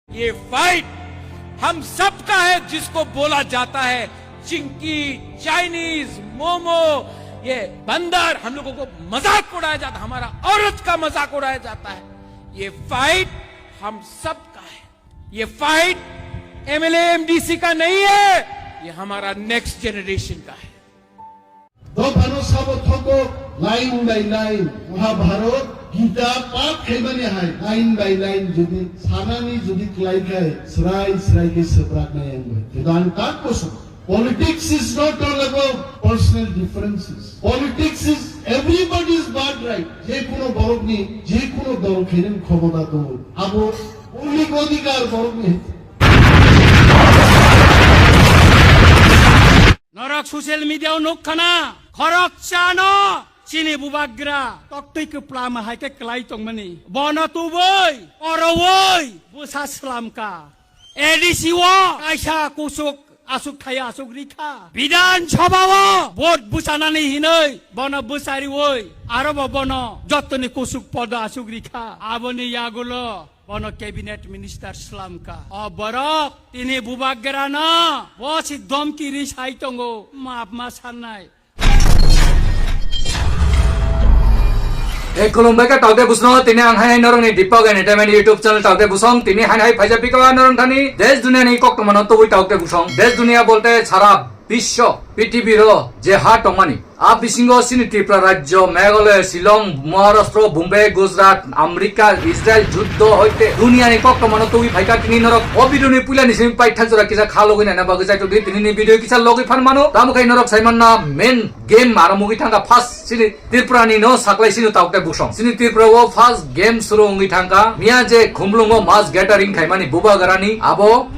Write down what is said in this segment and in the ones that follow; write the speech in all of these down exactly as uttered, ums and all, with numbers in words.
ये फाइट हम सबका है, जिसको बोला जाता है चिंकी, चाइनीज, मोमो, ये बंदर, हम लोगों को मजाक उड़ाया जाता है, हमारा औरत का मजाक उड़ाया जाता है। ये फाइट हम सबका है। ये फाइट एमएलए एमडीसी का नहीं है, ये हमारा नेक्स्ट जनरेशन का है। Dophano sabo thogo line by line, Mahabharot, Gita, pat khaimani hai line by line jodi sanani jodi klai khai srai srai khe swpraknai ang bai. Tei ang tak kosom. Politics is not all about personal differences. Politics is everybody's birthright. Je kono borokni, je kono dol khainani khomota tongo. Abo moulik odhikar borokni. Norok social media o nuk khana, khoroksa no chini bubagra toktwi kwplama hai khe klai tongmani. Bono tubui, korowoi, bwsa swlamka. A D C o kaisa kusuk asuk thaya asuk rikha. Bidhan Sabha o vote bwchanani hinwi bono bwchariwi, aro bo bono jottoni kusuk podo asuk rikha. Aboni yagulo bono cabinet minister swlamka. O borok tini bubagrano bo si domki ri sai tongo, map ma sannai. Ei, khulumbai kha taote busno, tini ang hai norokni Deepak Entertainment YouTube channel taote busong, tini hai hai phaijak piko norok thani, desh duniani koktwmano tubui taote busong, desh dunia bolte sara biswo, P T B ro je ha tongmani. A bisingo chini Tripura rajyo, Meghalaya, Shillong, Maharashtra, Bombay, Gujarat, America, Israel, juddo hoite duniani koktwmano tubui phaikha tini norok. O video ni puila ni simi pai thak jora kisa kha logwi naina bagwi jaitu di tini ni video kisa logwi phan mano. Tamo khai norok sai manna main game aro mugwi thangkha first chini Tripura ni no saklai sino taote busong. Chini Tripura o first game suru wngwi thangkha. Miya je Khumlung o mass gathering khaimani bubagrani abo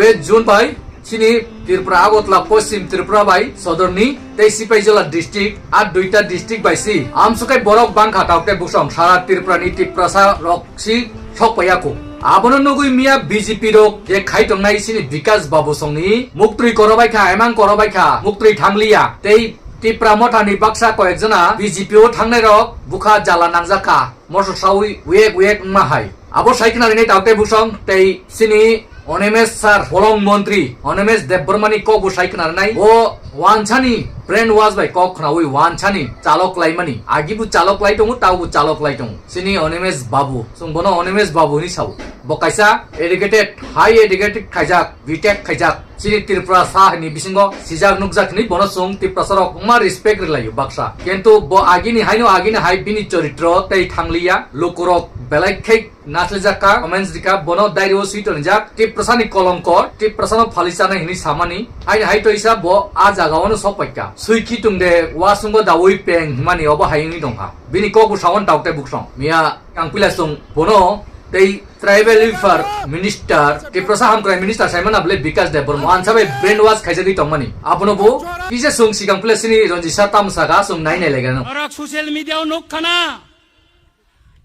eight June bai Chini Tripura Agartala, Poschim Tripura bai Sodorni tei Sipaijala district, a duita district bai si amsukai borok bangkha taote busong sara Tripura ni Tiprasa rok si sokpaiya kho. Abono nugui miya B J P rok je khai tongnai chini Bikash Babu songni muktri korobai kha, emang korobai kha, muktri thangliya tei Tipra Motha ni baksa koyek jona B J P o thangnai rok bukha jala nangjak kha. Mosok saui uyek uyek wngma hai. Abo sai khna rinai taote busong tei chini Animesh sir, bolong montri Animesh Debbarma ni kok bo sai khna rinai. Bo wansani brain wash bai kok khnaui wansani chalok laimani. Agi bo chalok lai tongo, tao bo chalok lai tongo. Chini Animesh Babu, chwng bono Animesh Babu hinwi sao. Bo kaisa educated, high educated khaijak, B Tech khaijak. Chini Tripura sa ni bisingo sijak nukjak hinwi bono chwng Tiprasa rok wngma respect rwlaio baksa. Kintu bo agini haino agini hai bini choritro tei thangliya, lukurok belai khe naslijak kha, comments rikha, bono diary o swi tonijak, Tiprasa ni kolongko, Tiprasa no phali chanai hinwi samani, haini hai toisa bo a jaga o no sok paikha. Swi khitung de, wasungo daui peng himani obo hai wngwi tongkha. Bini kok bo sawan tauk tei buksong. Miya kangpila song bono tei tribal welfare minister, Tiprasa hamkrai minister saimana bole Bikash Debbarma. Ansa bai brainwash khaijagwi tongmani. Abono bo kisa song sikang pila sini Ranjit sir tamsa ga song nai nai lega no. Norok social media o nuk khana.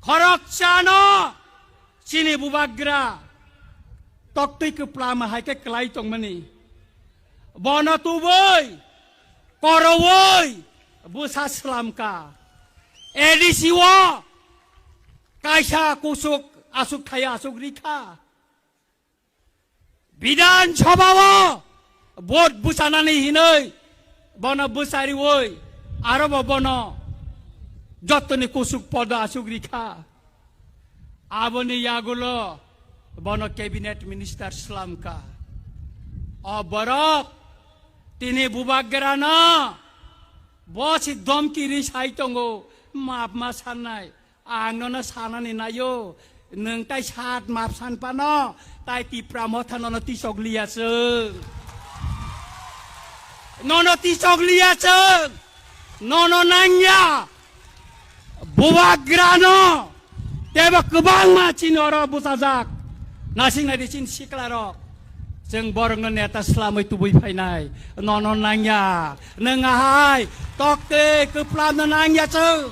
Khoroksa no chini bubagra toktwi kwplama hai khe klai tongmani. Bono tubui, korowoi, bwsa swlamka. A D C o kaisa kusuk asuk thaya asuk rikha. Bidhan Sabha o vote bwchanani hinwi bono bwchariwi aro bo bono jottoni kusuk podo asuk rikha. Aboni yagulo bono cabinet minister swlamka. O borok tini bubagrano bo si domki ri sai tongo, map ma sannai. Ang nono sanani naio, nwng tai sat map san pano, tai Tipra Motha nono tisok liya chwng. Nono tisok liya chwng. Nono nangya. Bubagrano. Tebo kwbangma chini oro bwsajak. Nasing nai di chini sikla rok. Chwng borokno neta swlamwi tubui phainai. Nono nangya. Nwng ahai. Tokte kwplamno nangya chwng.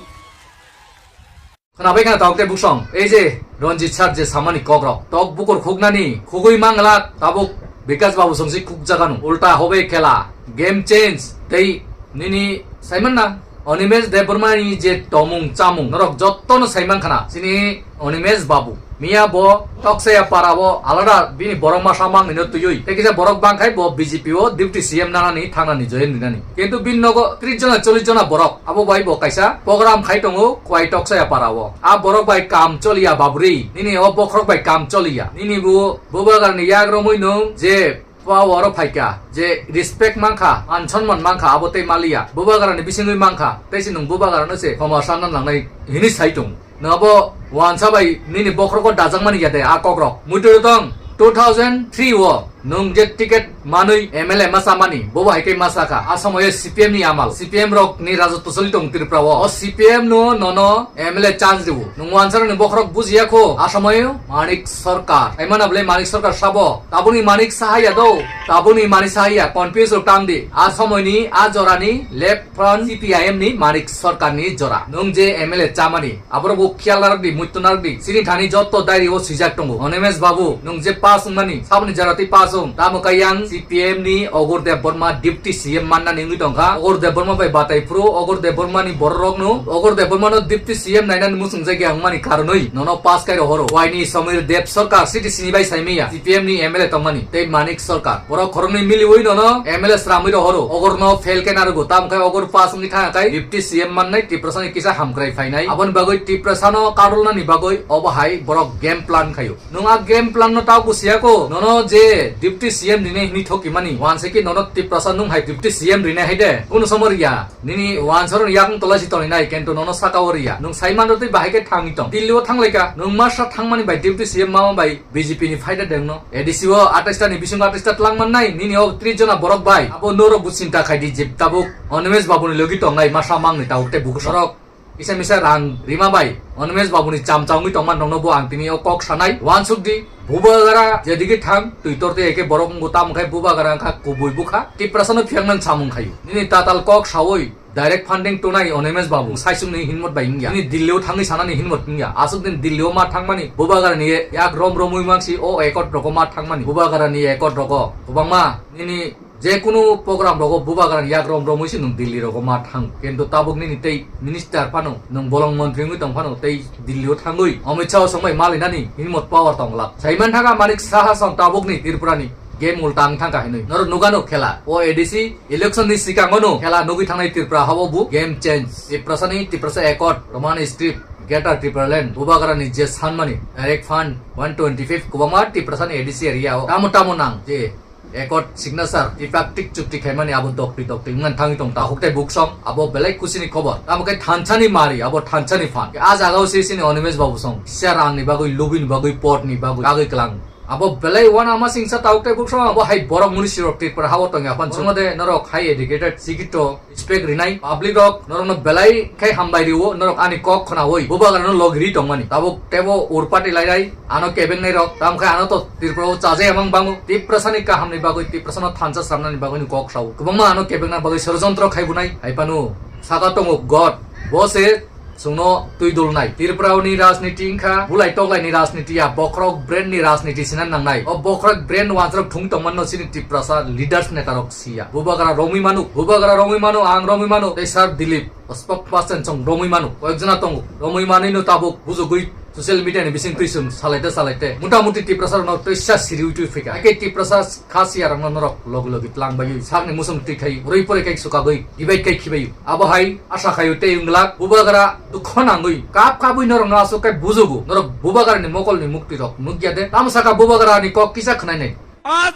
Khwnabai khna tok tei buksong, ei je Ranjit sir je samani kokrok, tok bukur khuknani, khugui manglak, tabuk Bikash Babu songsi khukjaganu, ulta hobe khela, game change, tei nini saimanna, Animesh Debbarma ni je tomung chamung, norok jottono saiman khana, chini Animesh Babu. Miya bo Toksaya para o alada bini borok masa mangni no twiwi. Tei kisa borok bangkhai bo B J P o deputy C M nanani thangnani join rinani. Kintu bini nogo tris jona chollish jona borok. Abo bai bo kaisa program khai tongo kwai Toksaya para o. A borok bai kam choliya babri. Nini o bokhorok bai kam choliya. Nini bo bubagarni yak romwi nung je power o phaikha, je respect mankha, man sonman mankha, abo tei maliya. Bubagarani bisingwi mankha, tei se nung bubagarano se khoma sanna nangnai hini sai tongo. Nwng abo wansa bai nini bokhorogo dajakmani ya de a kokrok. Muitu tong two thousand three o nung je ticket manwi M L A masa mani, bobo hai khe masa kha. A somoyo C P M ni amal, C P M rok ni rajotw choli tong Tripura o. O C P M no nono M L A chance riwo. Nung wansa rokni bokhorok bujiya kho, a somoyo Manik Sarkar. Hai mana bole Manik Sarkar sabo. Tabuni Manik sahaya do, tabuni Manik sahaya, confuse rok tang di. A somoyni, a jorani left front C P I M ni Manik Sarkar ni jora. Nung je M L A chamani, aborok bo khiyal narwk di, muitu narwk di. Sini thani jotto diary o swijak tongo. Animesh Babu, nung je pass wngmani, saboni jora twi pass wng. Tamo kha yang C P M ni Ogor Debbarma deputy C M mannani wngwi tongkha. Ogor Debbarma bai batai phuru, Ogor Debbarma ni borok rokno, Ogor Debbarma no deputy C M nainani muchungjagya wngmani karonwi nono pass kai rohoro. Waini Samir Deb Sarkar city sini bai saimaya, C P M ni M L A tongmani, tei Manik Sarkar. Borok khoroknwi miliwi nono M L A sramwi rohoro. Ogorno fail khe narwgo, tamo khe Ogor pass wngwi thangya khai deputy C M mannai Tiprasani kisa hamkrai phainai. Aboni bagwi Tiprasano kadulnani bagwi obo hai borok game plan khaio. Nung a game plan no tao busiya ko, nono je deputy C M rinai hini thoki mani, wanse ki nono Tiprasa nung hai deputy C M rinai hai de, kunu somo riya. Nini wansa roni yakung tolai si toni nai, kento nono saka o riya. Nung sai man rotwi bahai khe thangwi tong. Delhi o thanglai ka, nung masa thangmani bai deputy C M mama bai B J P ni phaida dengno. A D C o atais ta ni bisingo atais ta tlang man nai, nini o tris jona borok bai. Abo norok bo chinta khai di je tabuk Animesh Babu ni logi tongnai masa mangni tabuk tei buku sorok. Kisa misa rang rima bai, Animesh Babu ni cham cham wngwi tongma nongno bo ang tini o kok sanai. Wansuk di, Bubagra jedigi thang, twi tor tei eke borok wngbo tamo khai Bubagra wngkha kubui bukha, Tiprasa no phiang nang samung khaio. Nini tatal kok sawi, direct funding tonai Animesh Babu, saisung ni hinmot bai wngya. Nini Delhi o thangwi sanani hinmot wngya. Asuk din Delhi o ma thangmani, Bubagra ni yak rom romwi mangsi o ekot rogo ma thangmani, Bubagra ni ekot rogo. Kwbangma nini je kunu program rogo Bubagrani yak rom romwi se nwng Delhi rogo ma thang. Kintu tabuk nini tei minister phano, nwng bolong montri wngwi tong phano tei Delhi o thangwi Amit Shah o songbai malinani hinmot power tong glak. Saiman thangkha Manik Saha song tabukni Tripurani game ulta wng thangkha hinwi. Norok nugano khela. O A D C election ni sikango no khela nugwi thangnai Tripura habo bu game change. Tiprasani Tiprasa Accord, Roman script, Greater Tipraland, Bubagrani je sanmani, direct fund one twenty-five kwbangma Tiprasani A D C area o. Tamo tamo nang je Accord signature, tripartite chukti khaimani abo doktwi doktwi wngna thangwi tong tahuk tei buksong, abo belai kusini khobor. Tamo khe thansani mari, abo thansani phan. A jagao se sini Animesh Babu song, kisa rangni bagwi, lubini bagwi, potni bagwi, bagwi klang. Abo belai wana ama singsa tahuk tei buksong, abo hai borok muni sirok Tripura hao tongya phan. Songode norok hai educated, sikito, respect rinai public rok norokno belai khai hambai rio, norok ani kok khnaui Bubagrano logiri tongmani. Tabuk tebo urpati lainai, ano kebengnai rok, tamo khai ano to Tripura o chajai amang bango. Tiprasani kahamni bagwi, Tiprasano thansa sramnani bagwi ni kok sao. Kwbangma ano kebengna bagwi sorojontro khaibunai, hai phano saka tongo God. Bo se chwngno twi dulnai. Tripura ni rajniti wngkha, bulai toklai ni rajniti ya, bokhorok brand ni rajniti sina nangnai. O bokhorok brand wansrok thung tongmanno chini Tiprasa leaders neta rok siya. Bubagra romwi manu, Bubagra romwi manu, ang romwi manu, tei Sir Dilip, o spokesperson chong romwi manu. Koyek jona tongo, romwi manwi no tabuk bujugwi social media ni bising twi chwng salaite salaite. Muta muti Tiprasa rokno twisa siriwi twi phika. Ake Tiprasa kha siya rokno norok logi logi tlang bai sakni musung twi khai, rwi pore kai sukagwi, divide kai khibai. Abo hai asa khayo tei wng glak, Bubagra dukho nangwi, kap kapwi norokno aswk khe bujugo, norok Bubagrani mokolni mukti rok nukya de, tamo saka Bubagrani kok kisa khnainai. आज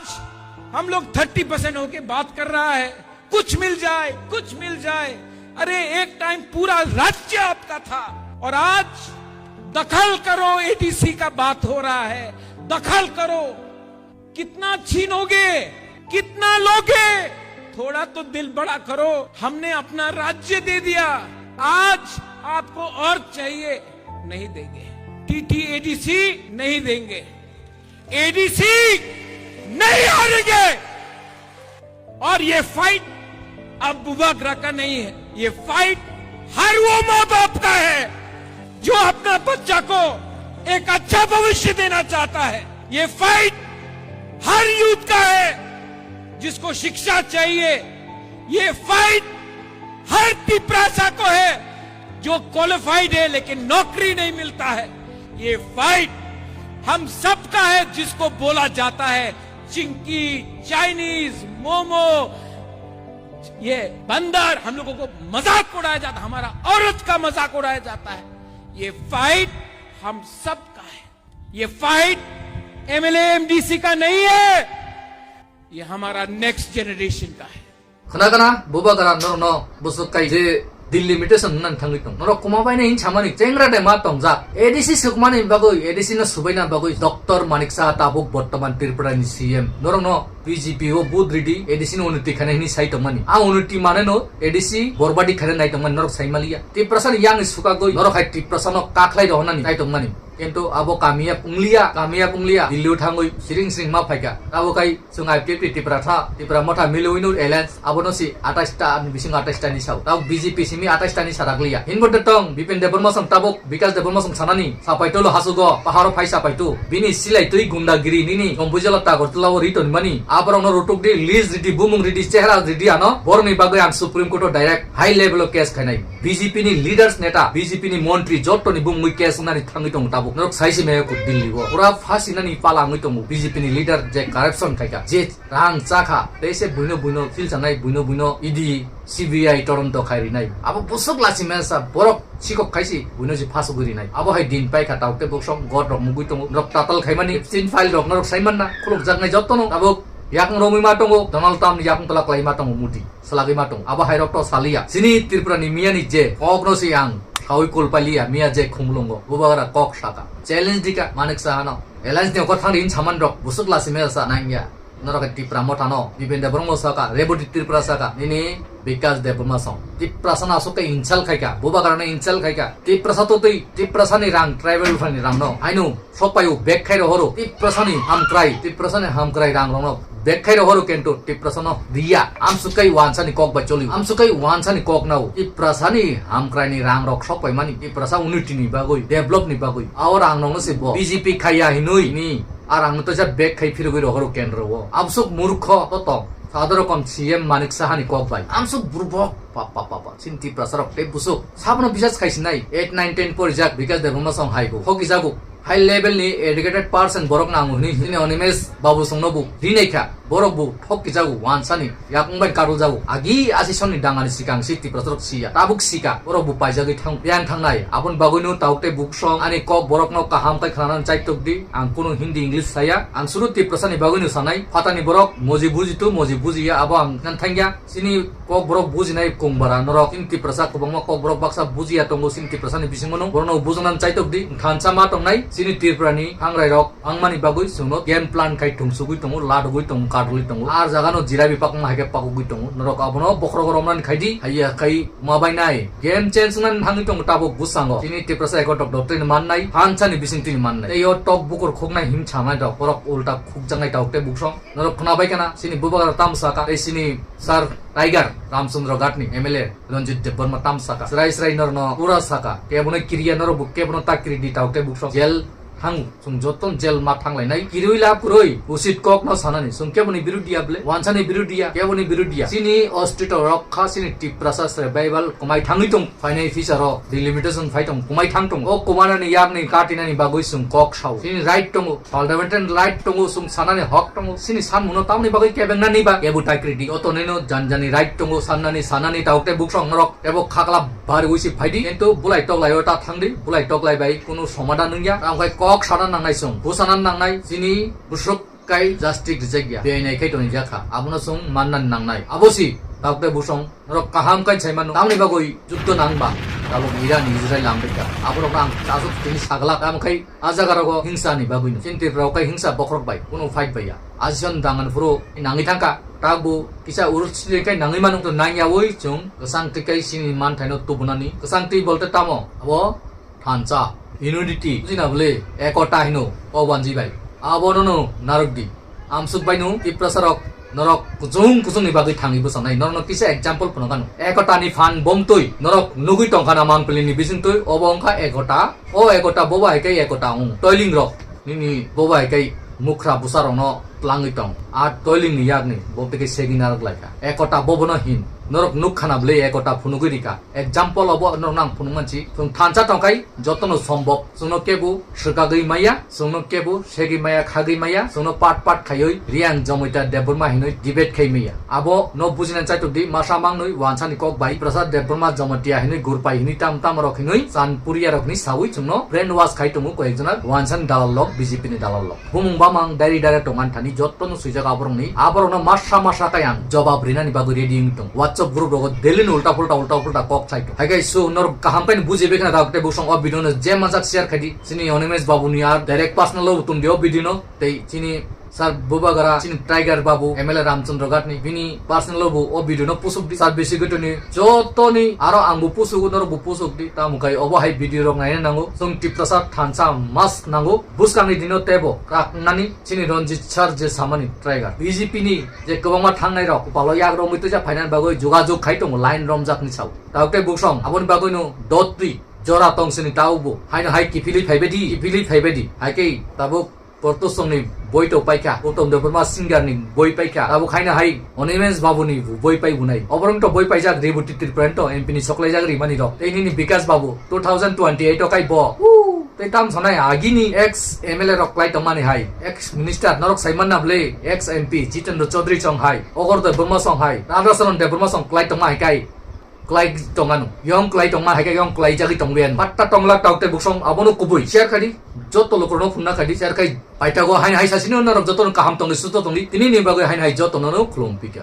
हम लोग thirty percent होके बात कर रहा है, कुछ मिल जाए, कुछ मिल जाए। अरे, एक टाइम पूरा राज्य आपका था और आज दखल करो, एडीसी का बात हो रहा है, दखल करो। कितना छीनोगे, कितना लोगे? थोड़ा तो दिल बड़ा करो। हमने अपना राज्य दे दिया, आज आपको और चाहिए, नहीं देंगे। टीटीएडीसी नहीं देंगे, एडीसी नहीं हारेंगे। और ये फाइट अब बुबागरा का नहीं है, ये फाइट हर वो माँ बाप का है जो अपना बच्चा को एक अच्छा भविष्य देना चाहता है। ये फाइट हर यूथ का है जिसको शिक्षा चाहिए। ये फाइट हर तिपरासा को है जो क्वालिफाइड है लेकिन नौकरी नहीं मिलता है। ये फाइट हम सबका है जिसको बोला जाता है चिंकी, चाइनीज, मोमो, ये बंदर, हम लोगों को मजाक उड़ाया जाता है, हमारा औरत का मजाक उड़ाया जाता है। ये फाइट हम सबका है। ये फाइट एमएलए एमडीसी का नहीं है, ये हमारा नेक्स्ट जनरेशन का है। Khna khna, bubagra norokno bwswk kai je delimitation hwnna thangwi tong. Norok kwma bai nai hinsamani chengra de ma tongjak. A D C swkmani bagwi, A D C no subaina bagwi Doctor Manik Saha tabuk bortoman Tripura ni C M. Norokno B J P o vote ridi, A D C no unity khana hini sai tongmani. A unity mane no A D C borbadi khana nai tongmani norok sai maliya. Tiprasa ni yang ni sukagwi norok hai Tiprasa no kakhlai rohonani nai tongmani. Kintu abo kamiya pungliya, kamiya pungliya, Delhi o thangwi siring siring ma phaika. Abo kai Chwng I P F T Tipra tha, Tipra Motha Milwino Alliance, abono si atais ta ni bisingo atais ta ni sao. Tabuk B J P simi atais ta ni sarakliya. Hinbo de tong, Bipen Debbarma song tabuk, Bikas Debbarma song sanani, sapai tolo hasugo, paharo phai sapai tu. Bini silai twi gundagiri nini, Sombujala Tagartala o riton mani. Aborokno rutuk di, list ridi, bumung ridi, chehra ridi ano, boroni bagwi ang Supreme Court o direct high level o case khainai. B J P ni leaders neta, B J P ni montri jottoni bumungwi case wngnani thangwi tongo tabuk. Norok saisi meya kuk Delhi o. Pura phasinani pala wngwi tongo B J P ni leader je corruption khaika, je Rang chakha, tei se buino buino silsanai, buino buino E D, C B I toronto khai rinai. Abo bwswk lachi mesa borok sikok khaisi buino si phasugwi rinai. Abo hai din paikha tabuk tei bwswk god rok mugwi tongo. Rok tatal khaimani sin file rok norok saimanna khulukjaknai jotono. Tabuk yakung romwi ma tongo, Donald Trump ni yakung tola kwlai ma tongo Modi. Swlagwi ma tongo. Abo hai rok to saliya. Chini Tripura ni miya ni je kok no si ang kawi kul paliya, miya je khumulungo. Bubagra kok saka. Challenge dika Manik Saha no. Alliance ni okor thang rin saman rok bwswk lachi mesa nangya. Norok Tipra Motha no, Bipen Debbarma saka, Reboti Tripura saka, nini Bikas Debbarma song. Tiprasa no aswk khe insult khaika, bubagra no insult khaika. Tiprasa to twi, Tiprasa ni rang, tribal ni rang no. Haino, sok payo, bag khai rohoro. Tiprasa ni hamkrai, Tiprasa ni hamkrai rang rok no. Bag khai rohoro kento, Tiprasa no riya. Amswk kai wansa ni kok bai choli. Amswk kai wansa ni kok nao. Tiprasa ni hamkrai ni rang rok sok pai mani. Tiprasa unity ni bagwi, develop ni bagwi. Ao rang rok no se bo. B J P khaiya hinui ni. Ar ang no toisa bag khai phirogwi rohoro kendro o. Absuk murkho to tong. Sadar rokom C M Manik Saha ni kok bai. Amsuk burbok. Pa, pa, pa, pa. Sin Tiprasa rok tei busuk. Sabono bisas khai sinai. Eight, nine, ten porijak Bikas Debbarma song hai bo. Hoki jago. High level ni educated person borok nango hini, hini Animesh Babu song no bu. Rinai kha. Borok bu thok kijago, wansani yakung bai karul jago. Agi asisoni dangani sikang si Tiprasa rok siya. Tabuk sika, borok bu paijagwi thang, yang thangnai. Aboni bagwino tabuk tei buksong ani kok borokno kaham khe khnanani chaitok di. Ang kunu Hindi, English saya. Ang suru Tiprasani bagwino sanai. Phatani borok moji bujitu, moji bujiya, abo ang nan thangya. Chini kok borok bujinai kung bara norok. Chini Tiprasa kwbangma kok borok baksa bujiya tongo chini Tiprasani bisingo no. Borokno bujinani chaitok di. Thansa ma tongnai chini Tripurani hangrai rok. Wngmani bagwi chwngno game plan khai thungsugwi tongo, ladugwi tongo, kadulwi tongo. Ar jaga no jirabi pakma hai khe pakugwi tongo. Norok abono bokhorok romnani khai di, haiya khai ma bai nai. Game change wngnani thangwi tongo tabuk bwskango. Chini Tiprasa eko tok dok tini mannai, phansani bising tini mannai. Tei o tok bukur khuknai him chamai rok, borok ulta khukjaknai tabuk tei buksong. Norok khna bai khana, chini bubagra tam saka, tei chini Sir Tiger, Ramchandra Ghat ni M L A, Ranjit Debbarma tam saka. Srai srai norno pura saka. Kebono kiriya norok bu kebono ta kiri di tabuk tei buksong. Jail Hangu, chwng joto jail ma thanglainai. Kirui la kwrwi, usit kok no sanani. Chwng keboni birudiya ble, wansani birudiya, keboni birudiya. Chini ostito rok kha, chini Tiprasa survival kwmai thangwi tong. Phainai phisaro delimitation phai tong, kwmai thang tong. O kwmanani yakni katinani bagwi chwng kok sao. Chini right tongo, fundamental right tongo, chwng sanani hok tongo. Chini sanmungno tamni bagwi kebengnani ba, kebu takridi. Otonino janjani right tongo, sannani, sanani, tauk tei buksong norok. Tebo khakla bari uisi phaidi, kintu bulai toklai o ta thangdi, bulai toklai bai kunu somadan wngya. Tamo khai kok sana nangnai chwng, bwsana nangnai, chini bwswk kai justice rijak ya, biyai nai khai toni jakha, abono chwng manna nangnai. Abo si, tauk tei busong, norok kaham kai sai mano, tamni bagwi jukto nang ba, tabuk Iran, Israel, America, aborok ang chasuk tini sagla, tamo khai a jaga rogo hingsa ni bagwi no. Chini Tripura o kai hingsa bokhorok bai, kunu fight bai ya. Asison dangan phuru nangwi thangkha, tak bu kisa urus kai nangwi mano to nang yawi chwng, kwchang twi kai chini manthaino tubunani, kwchang twi bolte tamo, abo thansa, unity, bujina bwle, ekota hino, o banji bai. Abono no narwk di. Amsuk bai no Tiprasa rok norok kuchung kuchung ni bagwi thangwi bwsaknai. Norokno kisa example phunukha no. Ekota ni phan bomtwi norok nugwi tongkha na mangpili ni bisingtwi, obo wngkha ekota. O ekota bobo hai khe ekota wng. Toiling rok nini bobo hai khe mukra bwsa rokno tlangwi tong. A toiling ni yakni bo tei khe segwi narwk lai kha. Ekota bobono hin. Norok nuk khana bwlwi ekota phunugwi rika. Example obo norok nang phunuk mansi. Chwng thansa tongkhai jotono sombok. Chwngno kebo swkagwi maya, chwngno kebo segwi maya, khagwi maya, chwngno pat pat khaiwi Riyang Jomotia Debbarma hinwi debate khai maya. Abo no bujina chaitok di, masa mangnwi wansani kok bai Prasad Debbarma Jomotia hinwi gurpai hinwi tam tam rok hinwi Chanpuria rokni sawi chwngno brainwash khai tongo koyekjona wansani dalal lok, B J P ni dalal lok. Bumung bamang diary diary tongman thani jotono swijak aborokni, aborokno masa masa khe ang jobab rinani bagwi ready wng tong. WhatsApp group rogo daily no ulta pulta ulta pulta kok sai tong. Hai khe su norok kaham khe buji bekna rok tei busong o video no je manjak share khai di. Chini Onimesh babu ni ar direct personal o tum di o video no tei chini sir Bubagra, chini Tiger babu, M L A Ramchandra Ghat ni bini personal o bo o video no pusuk di. Sir bisi gotoni jotoni aro ang bo pusugo norok bo pusuk di. Tamo khai obo hai video rok naina nango. Chwng Tiprasa thansa mask nango. Bwskangni dino teibo kaknani chini Ranjit sir je samani Tiger. B J P ni je kwbangma thangnai rok, kupalo yak romwi tuja phainani bagwi jogajog khai tongo line romjakni sao. Tabuk tei buksong aboni bagwino dotwi jora tong sini tabukbo. Haino hai kiphilwi phaibadi, kiphilwi phaibadi. Hai khe tabuk Portosongni boi to paikha, Uttam Debbarma singer ni boi paikha. Tabuk haino hai Onimesh babu ni boi pai bunai. Oborong to boi paijak Reboti Tripura to M P ni soklaijak rimani rok. Tei nini Bikash babu two thousand twenty eight o kai bo. Tei tam sanai agini ex M L A rok klai tongmani hai, ex minister norok saiman na bwle, ex M P Jitendra Chaudhary song hai, Ogor Debbarma song hai, Radhacharan Debbarma song klai tongma hai kai, klai tongano, yong klai tongma hai kai, yong klai jagwi tongbe ano. Patta tongla tok tei buksong abono kubui. Share khai di, joto lokorno phunna khai di, share khai paitago haino hai sasini norok jotono kaham tongdi, susto tongdi, tini ni bagwi haino hai jotono khulum pika.